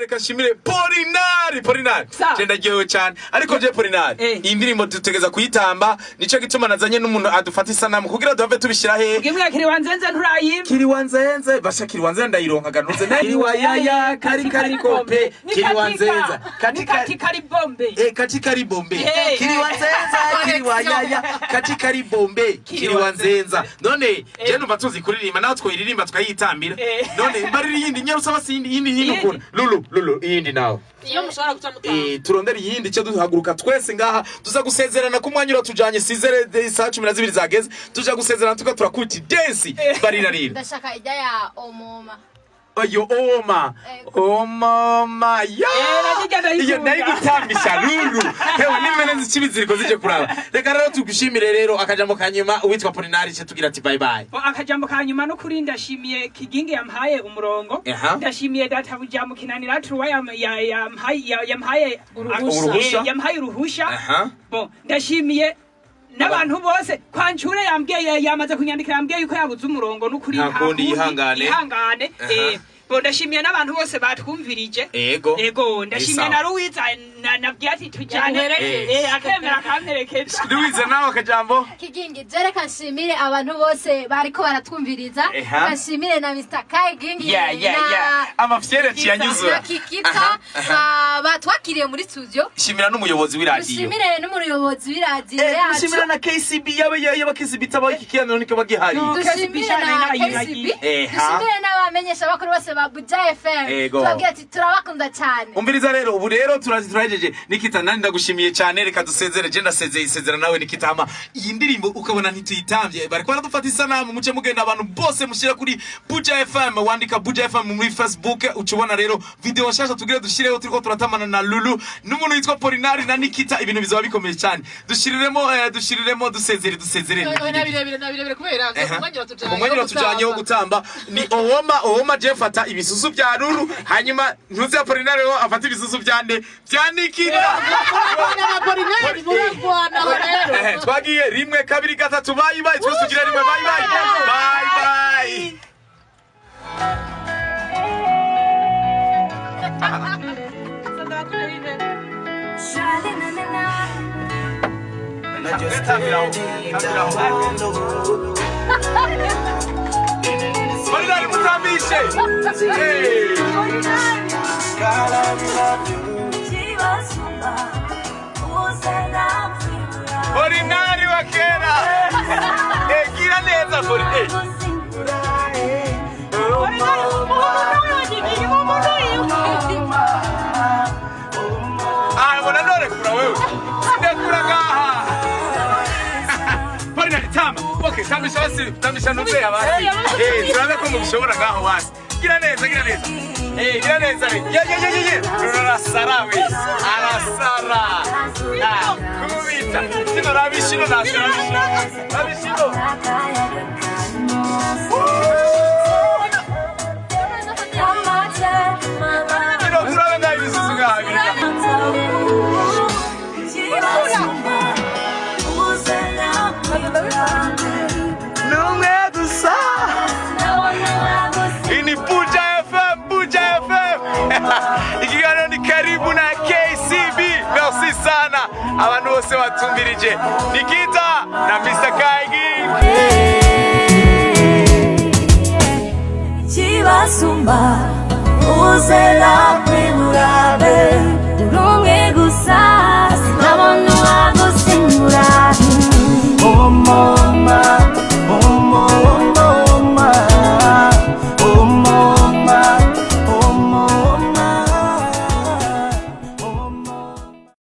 Reka nshimire Polinari. Polinari, Sa. je ndaryohewe cyane, ariko je Polinari, Eh. iyi ndirimbo dutegeza kuyitamba. Nico gituma nazanye n'umuntu adufata isanamu kugira duhave tubishyira hehe. Ubwimwe kiri wanzenze nturayimba. Kiri wanzenze basha, kiri wanzenze ndayironkaga ntuze kiri wa yaya kari kari kompe Ni kiri katika. wanzenza. Ni katika ribombe. Eh, katika ribombe. Hey. Kiri wanzenza, kiri wa yaya katika ribombe kiri wanzenza. None je numva tuzi kuririmba, nawe twoyiririmba tukayitambira. Eh. None mbarira iyindi, nyarutsa basi, iyindi, iyindi, iyindi. Iyindi. Ukuntu lulu lulu, iyindi nawe. Iyo mushobora guca mutanga. Eh, turondere iyindi cyo duhaguruka twese ngaha, tuza gusezerana ku mwanya uratujanye sizere, isaha 12 zageze, tuja gusezerana tuka turakuti dance barira rira. Ndashaka ijya ya omoma. Oyo oma. Omoma ya. Eh, nakijya ndayikunda. Iyo ndayigutambisha lulu, hewe nimene z'ikibiziriko zije kuraba. Reka rero tugushimire. Rero akajambo kanyuma, uwitwa Polinari, cyo tugira ati bye bye. Bo, akajambo ka nyuma no kuri ndashimiye Kigingi yampaye umurongo. Ndashimiye databuja mukinanira tuwa yampaye Uruhusha. Eh, yampaye uruhusha. Bo, ndashimiye n'abantu bose. Kwancure yambwiye, yamaze kunyandikira, yambwiye yuko yabuze umurongo n'ukuri. Nta kundi, yihangane. Yihangane. Eh, bo, ndashimiye n'abantu bose batwumvirije. Ego, ndashimiye Sawa. na Ruwiza nabwiye ati tujyane. Yaguherekeje. Eh, akemera akamperekeza. Louise, nawe akajambo. Kigingi, je reka nshimire abantu bose bariko baratwumviriza. Eha. Reka nshimire na Mr Kigingi Ya na amafyere ciyanyuzura. na Kikita batwakiriye muri studio. Shimira n'umuyobozi w'iradiyo. Dushimire n'umuyobozi w'iradiyo Eh, yacu. dushimira na KCB, yaba KCB itabaho iki kiganiro niko bagihari. No. Dushimire na KCB. Eha. Dushimire n'abamenyesha bakuru bose ba Buja FM. Ego. Tubabwira ati turabakunda cyane. Umviriza rero, ubu rero turazi turahejeje. Nikita, nani, ndagushimiye cyane. Reka dusezere, je ndasezeye, isezera nawe Nikita. Hama iyi ndirimbo ukabona ntituyitambye, bariko baradufata isanamu, muce mugenda abantu bose mushira kuri Buja FM. Wandika Buja FM muri Facebook, ucubona rero video nshasha tugire dushireho, turiko turatamana na Lulu n'umuntu witwa Polinari na Nikita. Ibintu bizaba bikomeye cyane. Dushiriremo, dushiriremo, dusezere, dusezere. Na birebire, na birebire, kubera umwanya uratujanye. Umwanya uratujanye wo gutamba. Ni owoma owoma. Je fata ibisusu bya Lulu, hanyuma ntuzi Apolinari wo afata ibisusu bya nde? Bya Nikita. Na Polinari muragwana rero. Eh, twagiye, rimwe, kabiri, gatatu, bye bye. Twese tugira rimwe, bye bye, bye bye. Polinari, mutambishe. Hey. Polinari wa kera. Eh, gira neza Poli. Eh. Ah, mbona norekura wewe? Sindekura ngaha. Polinari, tamba. Okay, tambisha basi, tambisha ntuze abasi. Eh, turabe ko mubishobora ngaho basi. Gira neza, gira neza. Eh, gira neza. Ye ye ye ye ye. Arasara we. Arasara. Ah, kubita. Sino rabishino na rabishino. Rabishino. Sino turabe ngaho ibisusu ngaho. Numwe gusa. Hii ni Buja FM, Buja FM. Ikiganiro ni Karibu na KCB. Merci sana abantu bose batumbirije. Nikita na Mr. Kaigi. Kibasumba uzela.